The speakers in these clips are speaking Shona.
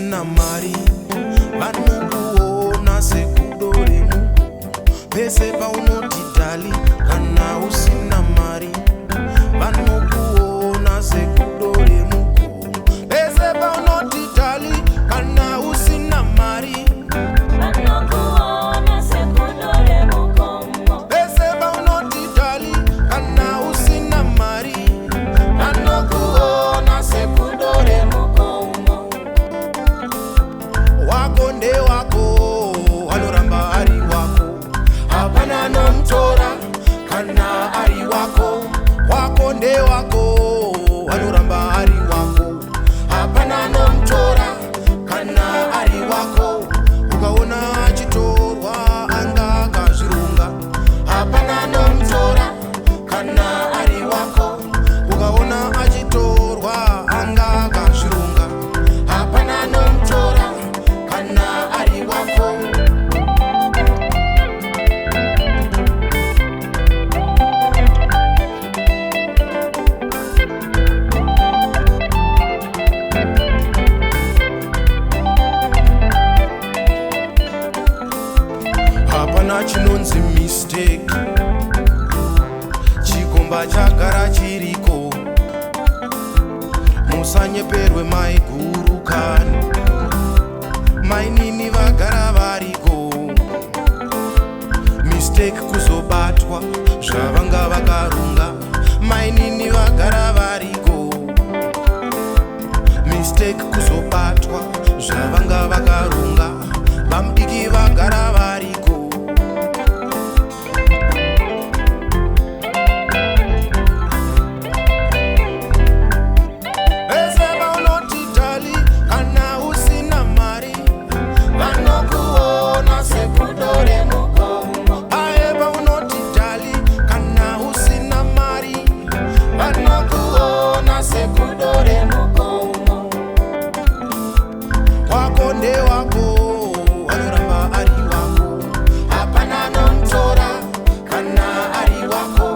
Usina mari, vanokuona segudo remugomo. Pese paunoti darling, kana usina mari, vanokuona segudo remugomo. Pese paunoti darling, kana usina mari, Vanokuona segudo remugomo. Pese paunoti darling, kana usina mari, vanokuona segudo Remugomo. Wako ndewako, anoramba ari wako, hapana anomutora kana ari wako. Wako ndewako, anoramba ari wako, hapana anomutora kana ari wako. Ukaona achitorwa, anga akazvirunga. Hapana anomutora kana ari wako. Ukaona achitorwa, anga akazvirunga. Hapana anomutora kana ari wako. Hapana chinonzi mistake, chikomba chagara chiriko. Musanyeperwe maiguru kani, mainini vagara variko. Mistake kuzobatwa zvavanga vakarunga, mainini vagara variko. Mistake kuzobatwa zvavanga vakarunga, vamudiki vagara variko. Pese paunoti darling, kana usina mari, vanokuona Segudo remugomo. Paye paunoti darling, kana usina mari, vanokuona Segudo remugomo. Wako ndewako, anoramba ari wako, hapana anomutora kana ari wako.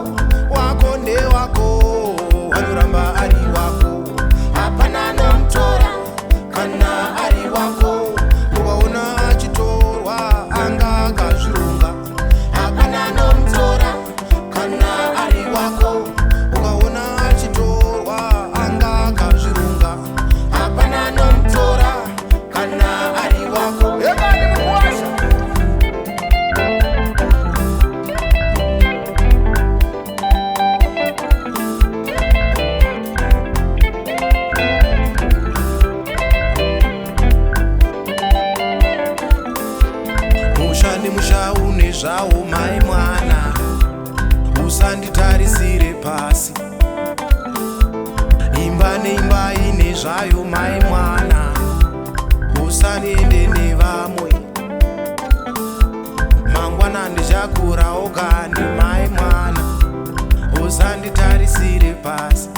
Wako ndewako, anoramba ari wako, hapana anomutora kana ari wako. Ukaona achitorwa, anga akazvirunga. Hapana anomutora kana ari wako. Ukaona achitorwa, anga akazvirunga. Hapana anomutora kana ari wako. Ebani mukuwasha. Musha nemusha une zvawo, mai mwana, usanditarisire pasi. Imba neimba ine zvayo, mai mwana, usandiende nevamwe. Mangwana ndichakurawo kani, mai mwana, usanditarisire pasi.